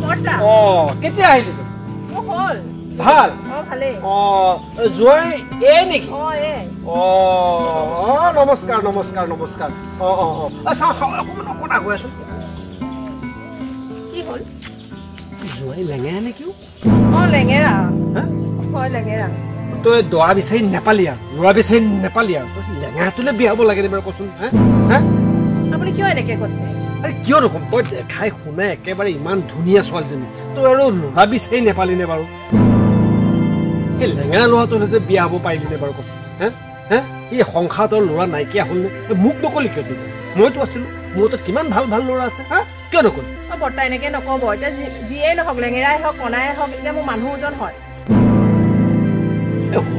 বৰ্তা। অ কেতিয়া আহিলি? মোৰ হ'ল ভাল। অ ভালেই। অ জোঁৱাই এই নেকি? অ এই। অ অ নমস্কাৰ নমস্কাৰ নমস্কাৰ। অ অ অ চাওঁ অকণমান অকণ আগুৱাইচোন। কি হ'ল? জোঁৱাই লেঙেৰা নেকি? অ লেঙেৰা। হয় লেঙেৰা। তই দৰা বিচাৰি নেপালি আৰু ল'ৰা বিচাৰি নেপালি আৰু লেঙেৰাটোলৈ বিয়া হ'ব লাগে নে বাৰু কচোন? হে হে আপুনি কিয় এনেকে কৈছে? আৰে কিয় নকম, তই দেখাই শুনাই একেবাৰে ইমান ধুনীয়া ছোৱালীজনী, তই আৰু ল'ৰা বিচাৰি নেপালি নে বাৰু? সেই লেঙেৰা ল'ৰাটোলৈ বিয়া হ'ব পাৰিলি নে বাৰু কচোন? হে হে এই সংসাৰত ল'ৰা নাইকিয়া হ'ল নে? মোক নকলি কিয়? তুমি মইতো আছিলো, মোৰ তাত কিমান ভাল ভাল ল'ৰা আছে। হা কিয় নকলি? অ বৰ্তা এনেকে নক'ব। এতিয়া যিয়েই নহওক, লেঙেৰাই হওক কণাই হওক, এতিয়া মোৰ মানুহ এজন হয়।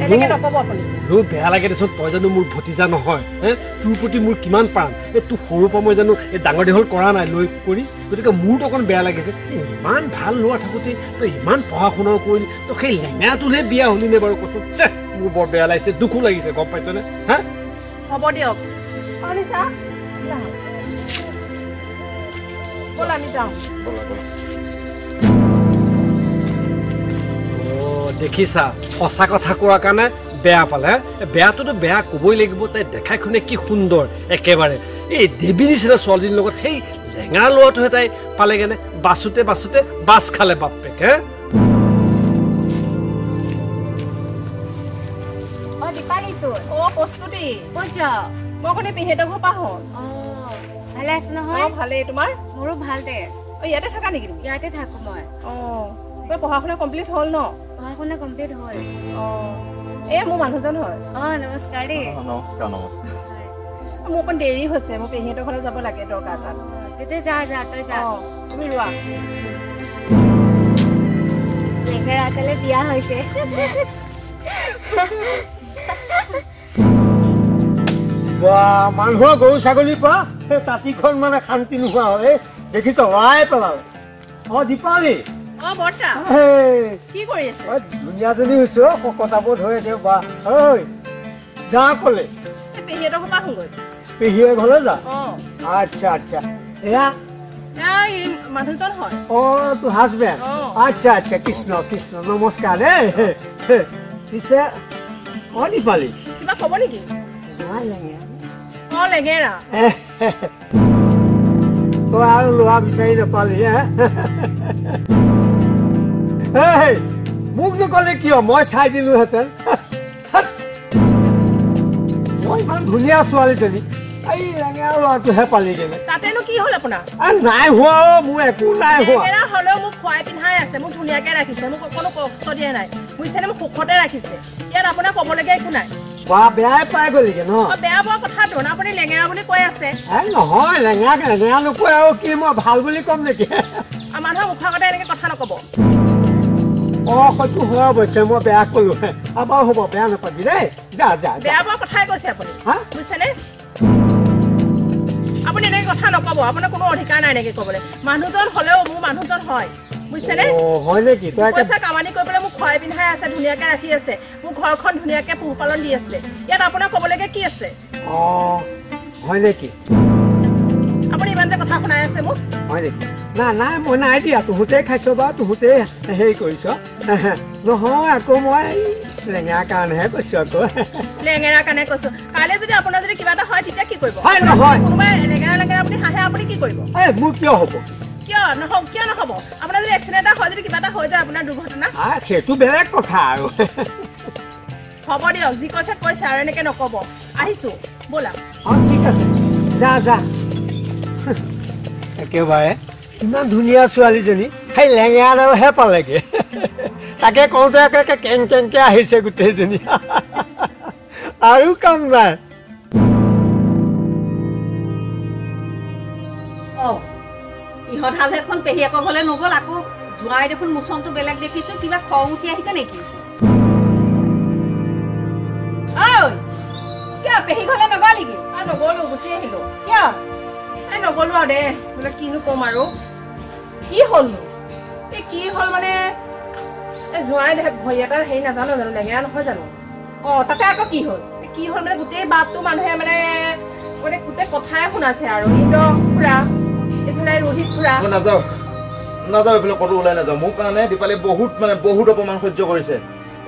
এনেকে নক'ব আপুনি। হ'লেও বেয়া লাগে দেচোন, তই জানো মোৰ ভতিজা নহয়? হে তোৰ প্ৰতি মোৰ কিমান প্ৰাণ, এই তোৰ সৰুৰ পৰা মই জানো এই ডাঙৰ দীঘল কৰা নাই লৈ কৰি, গতিকে মোৰতো অকণ বেয়া লাগিছে। ইমান ভাল ল'ৰা থাকোঁতে তই ইমান পঢ়া শুনাও কৰিলি, তই সেই লেঙেৰাটোলৈ বিয়া হ'লি নে বাৰু কচোন? চে মোৰ বৰ বেয়া লাগিছে, দুখো লাগিছে, গম পাইছনে? হা হ'ব দিয়ক। ব'ল আমি যাওঁ। দেখিছা, সঁচা কথা কোৱাৰ কাৰণে বেয়া পালে। বেয়াটোতো বেয়া ক'বই লাগিব। তাই দেখাই শুনে কি সুন্দৰ, একেবাৰে এই দেৱী নিচিনা ছোৱালীজনীৰ লগত সেই লেঙা ল'ৰাটোহে তাই পালেগেনে? বাচোতে বাচোতে বাছ খালে বাপেক। হে ভালেই। তোমাৰ? মোৰো ভাল দে। ইয়াতে থাকা নেকি? ইয়াতে থাকো মই। অ পঢ়া শুনা কমপ্লিট হ'ল ন? পঢ়া শুনা কমপ্লিট হ'ল। অ এই মোৰ মানুহজন হয়। অ নমস্কাৰ দেই। নমস্কাৰ নমস্কাৰ। মোৰ অকণ দেৰি হৈছে, মোৰ পেহীহঁতৰ ঘৰলৈ যাব লাগে, দৰকাৰ এটাত। তেতিয়া যা যা তই যা। অ তুমি ৰোৱা। লেঙেৰাটালৈ বিয়া হৈছে। বা মানুহৰ গৰু ছাগলীৰ পৰা সেই তাঁতিখন মানে শান্তি নোহোৱা হ'ল। এই দেখিছ লৰাই পেলালে। অ দীপালী। অ বৰ্তা কি কৰি আছে? ধুনীয়াজনী হৈছে অ, শকত আৱত হৈ একে। বা ঐ যা কলে পেহীহঁতৰ ঘৰৰ পৰা আহোঁগৈ। পেহীয়ে ঘৰলৈ যা? আচ্ছা আচ্ছা। এয়া মানুহজন হয়। অ তোৰ হাজবেণ্ড? আচ্ছা আচ্ছা, কৃষ্ণ কৃষ্ণ, নমস্কাৰ দেই। পিছে অ দীপালী কিবা ক'ব নেকি? অ লেঙেৰা। তই আৰু ল'ৰা বিচাৰি নাপালি? হে মোক নকলে কিয়? মই চাই দিলোহেঁতেন। মই ইমান ধুনীয়া ছোৱালীজনী, এই লেঙেৰা ল'ৰাটোহে পালিগেনে? তাতেনো কি হ'ল আপোনাৰ? নাই হোৱা অ, মোৰ একো নাই হোৱা। লেঙেৰা হ'লেও মোক খুৱাই পিন্ধাই আছে, মোক ধুনীয়াকে ৰাখিছে, মোক অকণো কষ্ট দিয়া নাই, বুজিছেনে? মোক সুখতে ৰাখিছে। ইয়াত আপোনাৰ ক'বলগীয়া একো নাই। বা বেয়াই পাই গ'লিগে ন? বেয়া পোৱা কথাটো ন, আপুনি লেঙেৰা বুলি কৈ আছে। নহয় লেঙেৰা লেঙেৰা নকয় আৰু কি, মই ভাল বুলি ক'ম নেকি? মানুহৰ মুখৰ আগতে এনেকে কথা নক'ব। অ হয়তো হয় অৱশ্যে, মই বেয়া ক'লো। বাৰু হ'ব, বেয়া নাপাবি দেই। যা যা। বেয়া পোৱা কথাই কৈছে আপুনি, বুজিছেনে? আপুনি এনেকে কথা নক'ব, আপোনাৰ কোনো অধিকাৰ নাই এনেকে ক'বলৈ। মানুহজন হ'লেও মোৰ মানুহজন হয়, বুজিছেনে? হয় নেকি? পইচা কামানি কৰি পেলাই মোক খুৱাই পিন্ধাই আছে, ধুনীয়াকে ৰাখি আছে, মোৰ ঘৰখন ধুনীয়াকে পোহপালন দি আছে। ইয়াত আপোনাৰ ক'বলগীয়া কি আছে? অ হয় নেকি? আপুনি ইমান যে কথা শুনাই আছে মোক। হয় নেকি? না নাই মই নাই দিয়া, তহঁতে খাইছ বা তহঁতে হেৰি কৰিছ। নহয় আকৌ মই লেঙেৰা কাৰণেহে কৈছো। আকৌ লেঙেৰা কাৰণে কৈছো। কাইলৈ যদি আপোনাৰ যদি কিবা এটা হয় তেতিয়া কি কৰিব? নহয় কোনোবাই লেঙেৰা লেঙেৰা বুলি হাঁহে, আপুনি কি কৰিব? এই মোৰ কিয় হ'ব? কিয় নহ'ব? কিয় নহ'ব? আপোনাৰ যদি এক্সিডেণ্ট এটা হয়, যদি কিবা এটা হৈ যায় আপোনাৰ দুৰ্ঘটনা, সেইটো বেলেগ কথা আৰু। হ'ব দিয়ক, যি কৈছে কৈছে আৰু, এনেকে নক'ব। আহিছো ব'লা। অ ঠিক আছে, যা যা। একেবাৰে ইমান ধুনীয়া ছোৱালীজনী সেই লেঙেৰাডালহে পালেগে। তাকে কওঁতে একে কেং কেংকে আহিছে গোটেইজনী, আৰু কাম নাই। অ ইহঁত হাল এখন পেহীয়েকৰ ঘৰলৈ নগ'ল, আকৌ জোঁৱাই দেখোন মোচনটো বেলেগ দেখিছো, কিবা খং উঠি আহিছে নেকি? ঐ কিয় পেহী ঘৰলৈ নগ'ল নেকি? নগ'লো, গুচি আহিলো। কিয়? এই নগ'লো আৰু দে, বোলে কিনো ক'ম আৰু। কি হ'লনো? এই কি হ'ল মানে, এই জোঁৱাই ভৰি এটাৰ হেৰি নাজানো জানো, লেঙেৰা নহয় জানো? অ তাতে আকৌ কি হ'ল? কি হ'ল মানে গোটেই বাটটো মানুহে মানে মানে গোটেই কথাই শুনাইছে আৰু। ইন্দ্ৰ খুৰা, এইফালে ৰোহিত খুৰা। মই নাযাওঁ, নাযাওঁ এইফালে ক'তো ওলাই নাযাওঁ। মোৰ কাৰণে দীপালী বহুত মানে বহুত অপমান সহ্য কৰিছে।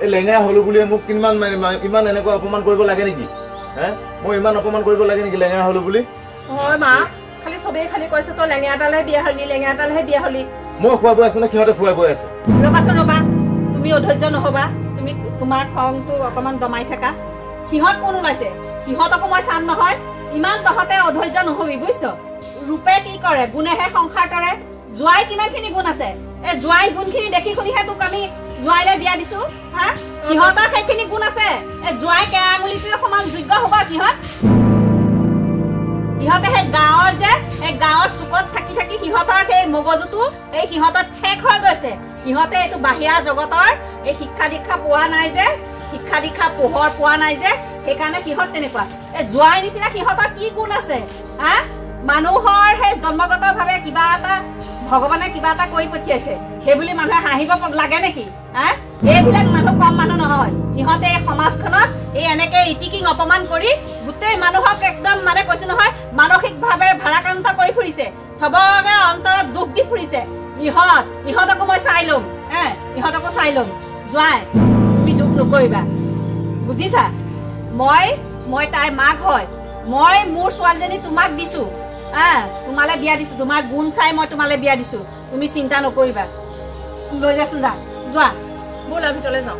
এই লেঙেৰা হ'লো বুলিয়ে মোক কিমান ইমান এনেকুৱা অপমান কৰিব লাগে নেকি? হে, মই ইমান অপমান কৰিব লাগে নেকি লেঙেৰা হ'লো বুলি? হয় মা, খালি চবেই খালি কৈছে তই লেঙেৰা এটালেহে বিয়া হলি, লেঙেৰা এটালেহে বিয়া হলি। মই খুৱাই বৈ আছো নে সিহঁতে খুৱাই বৈ আছে? ৰ'বাচোন ৰ'বা, তুমি অধৈৰ্য নহ'বা, তুমি তোমাৰ খংটো অকণমান দমাই থাকা। সিহঁত কোন ওলাইছে সিহঁতকো মই চাম নহয়। ইমান তহঁতে অধৈৰ্য নহবি বুজিছ। ৰূপে কি কৰে, গুণেহে সংসাৰ তৰে। জোৱাই কিমানখিনি গুণ আছে, এই জোৱাই গুণখিনি দেখি শুনিহে তোক আমি জোৱাইলৈ বিয়া দিছো। হা, সিহঁতৰ সেইখিনি গুণ আছে। এই জোৱাই কেৰাঙুলিটোৱে সমান যোগ্য হ'ব সিহঁত? সিহঁতে সেই গাঁৱৰ যে সেই গাঁৱৰ চুকত থাকি থাকি সিহঁতৰ সেই মগজুটো এই সিহঁতৰ ঠেক হৈ গৈছে। সিহঁতে এইটো বাহিৰা জগতৰ এই শিক্ষা দীক্ষা পোৱা নাই যে, শিক্ষা দীক্ষা পোহৰ পোৱা নাই যে, সেইকাৰণে সিহঁত তেনেকুৱা। এই জোৱাই নিচিনা সিহঁতৰ কি গুণ আছে? হা, মানুহৰ সেই জন্মগতভাৱে কিবা এটা ভগৱানে কিবা এটা কৰি পঠিয়াইছে, সেইবুলি মানুহে হাঁহিব লাগে নেকি? হা, এইবিলাক মানুহ কম মানুহ নহয়। ইহঁতে এই সমাজখনত এই এনেকে ইটিকিং অপমান কৰি গোটেই মানুহক একদম মানে কৈছো নহয় মানসিকভাৱে ভাৰাক্ৰান্ত কৰি ফুৰিছে, চবৰে অন্তৰত দুখ দি ফুৰিছে। ইহঁতকো মই চাই ল'ম, হে ইহঁতকো চাই ল'ম। জোৱাই তুমি দুখ নকৰিবা বুজিছা। মই তাইৰ মাক হয়, মই মোৰ ছোৱালীজনী তোমাক দিছো, হা তোমালে বিয়া দিছো, তোমাৰ গুণ চাই মই তোমালে বিয়া দিছো, তুমি চিন্তা নকৰিবা। লৈ যাচোন, যা যোৱা, ব'লা ভিতৰলৈ যাওঁ।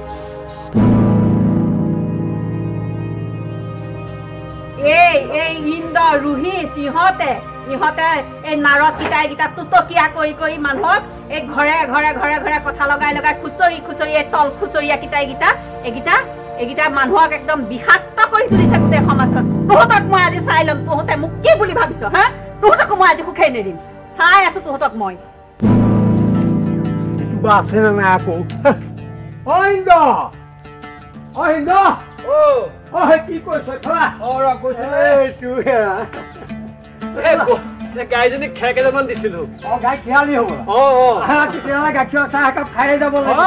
এই এই ইন্দ্ৰ ৰোহি ইহঁতে এই নাৰদ পিতাইকেইটা টুটকীয়া কৰি কৰি মানুহক এই ঘৰে ঘৰে ঘৰে ঘৰে কথা লগাই লগাই খুচৰি খুচৰি এই তল খুচৰীয়া কিতাইকেইটা এইকেইটা মানুহক একদম বিষাক্ত কৰি তুলিছে গোটেই সমাজখন। তহঁতক মই আজি চাই ল'ম, তহঁতে মোক কি বুলি ভাবিছ? হা, তহঁতকো মই আজি সুখেই নেৰিম, চাই আছো তহঁতক মই। কিবা আছে নে নাই আকৌ? অ ইন্দ্ৰ, অ ইন্দ্ৰ, অ কি কৈছ? গাইজনীক খেৰ কেইটামান দিছিলো। অ গাই খিয়ালি হ'ব। তেতিয়াহ'লে গাখীৰৰ চাহ একাপ খায়ে যাব লাগিব।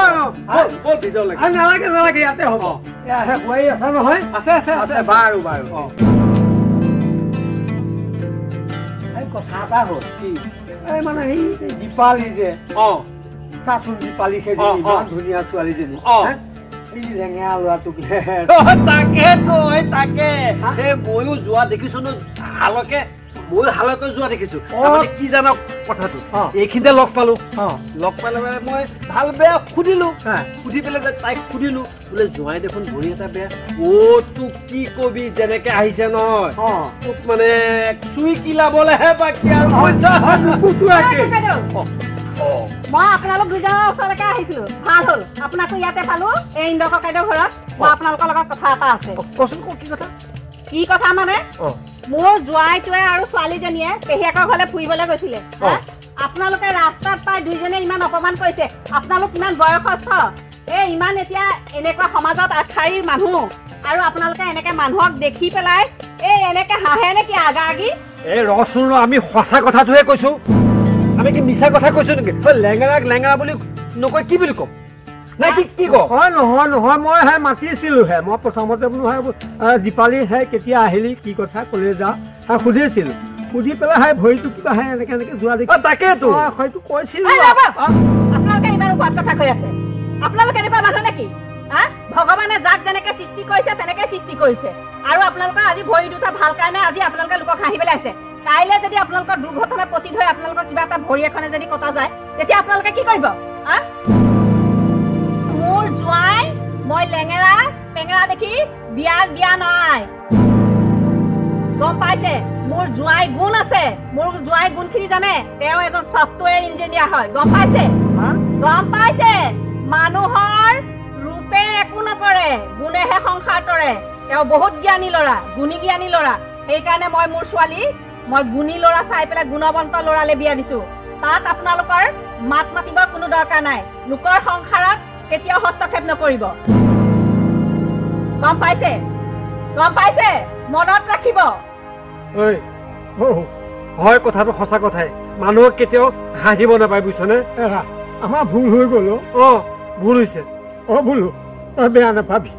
নালাগে নালাগে, ইয়াতে হ'ব। বোৱাৰী আছে নহয়? আছে আছে আছে। বাৰু বাৰু। এই কথা এটা হ'ল কি, এই মানে সেই দীপালী যে, চাচোন দীপালী সেইজনী ইমান ধুনীয়া ছোৱালীজনী, এই লেঙেৰা ল'ৰাটোক। তাকেতো, তাকে ময়ো যোৱা দেখিছো ন, হালকে ময়ো হালকে যোৱা দেখিছো। কি জান কথাটো, এইখিনিতে লগ পালো, লগ পালে মানে মই ভাল বেয়া সুধিলো, সুধি পেলাই তাইক সুধিলো বোলে জোঁৱাই দেখোন ভৰি এটা বেয়া। অ' তোক কি কবি, যেনেকে আহিছে নহয় তোক মানে চুই কিলাবলেহে বাকী আৰু। মই আপোনালোক দুজনৰ ওচৰলৈকে আহিছিলো, ভাল হ'ল আপোনাকো ইয়াতে পালো এই ইন্দ্ৰ ককাইদেউৰ ঘৰত। মই আপোনালোকৰ লগত কথা এটা আছে। কচোন, কি কথা? কি কথা মানে, মোৰ জোঁৱাইটোৱে আৰু ছোৱালীজনীয়ে পেহীয়েকৰ ঘৰলৈ ফুৰিবলৈ গৈছিলে। আপোনালোকে ৰাস্তাত পাই দুইজনে ইমান অপমান কৰিছে। আপোনালোক ইমান বয়সস্থ, এই ইমান এতিয়া এনেকুৱা সমাজত আগশাৰীৰ মানুহ, আৰু আপোনালোকে এনেকে মানুহক দেখি পেলাই এই এনেকে হাঁহে নেকি আগা আগি? এই ৰচোন ৰ, আমি সঁচা কথাটোহে কৈছো, আমি কি মিছা কথা কৈছো নেকি? লেঙেৰাক লেঙেৰা বুলি নকয় কি বুলি কম? নাই কি কি কওঁ? নহয় নহয়, মই হে মাতিছিলোহে। মই প্ৰথমতে বোলো দীপালী হে কেতিয়া আহিলি, কি কথা, ক'লে যাওঁ সুধিছিলোঁ, সুধি পেলাই হে ভৰিটো কিবা হে এনেকে এনেকে যোৱা দেখি। তাকেতো হয়তো কৈছিলো। আপোনালোকে ইমান সোৱাদ কথা কৈ আছে, আপোনালোক এনেকুৱা মানুহ নেকি? হা, ভগৱানে যাক যেনেকে সৃষ্টি কৰিছে তেনেকে সৃষ্টি কৰিছে, আৰু আপোনালোকৰ আজি ভৰি দুটা ভাল কাৰণে আজি আপোনালোকে লোকক হাঁহি পেলাইছে। কাইলৈ যদি আপোনালোকৰ দুৰ্ঘটনা পতিত হৈ আপোনালোকৰ কিবা এটা ভৰি এখনে যদি কটা যায়, তেতিয়া আপোনালোকে কি কৰিব? হা, মোৰ জোঁৱাই মই লেঙেৰা পেঙেৰা দেখি বিয়া দিয়া নাই, গম পাইছে? মোৰ জোঁৱাই গুণ আছে, মোৰ জোঁৱাই গুণখিনি জানে, তেওঁ এজন ছফ্টৱেৰ ইঞ্জিনিয়াৰ হয়, গম পাইছে? গম পাইছে? মানুহৰ ৰূপে একো নকৰে, গুণেহে সংসাৰ তৰে। তেওঁ বহুত জ্ঞানী ল'ৰা, গুণী জ্ঞানী ল'ৰা। সেইকাৰণে মই মোৰ ছোৱালী মই গুণী ল'ৰা চাই পেলাই গুণৱন্ত ল'ৰালে বিয়া দিছো। তাত আপোনালোকৰ মাত মাতিব কোনো দৰকাৰ নাই, লোকৰ সংসাৰত কেতিয়াও হস্তক্ষেপ নকৰিব, গম পাইছে? গম পাইছে? মনত ৰাখিব। হয়, কথাটো সঁচা কথাই, মানুহক কেতিয়াও হাঁহিব নাপায়, বুজিছনে? আমাৰ ভুল হৈ গ'ল। অ ভুল হৈছে। অ বোলো তই বেয়া নাপাবি।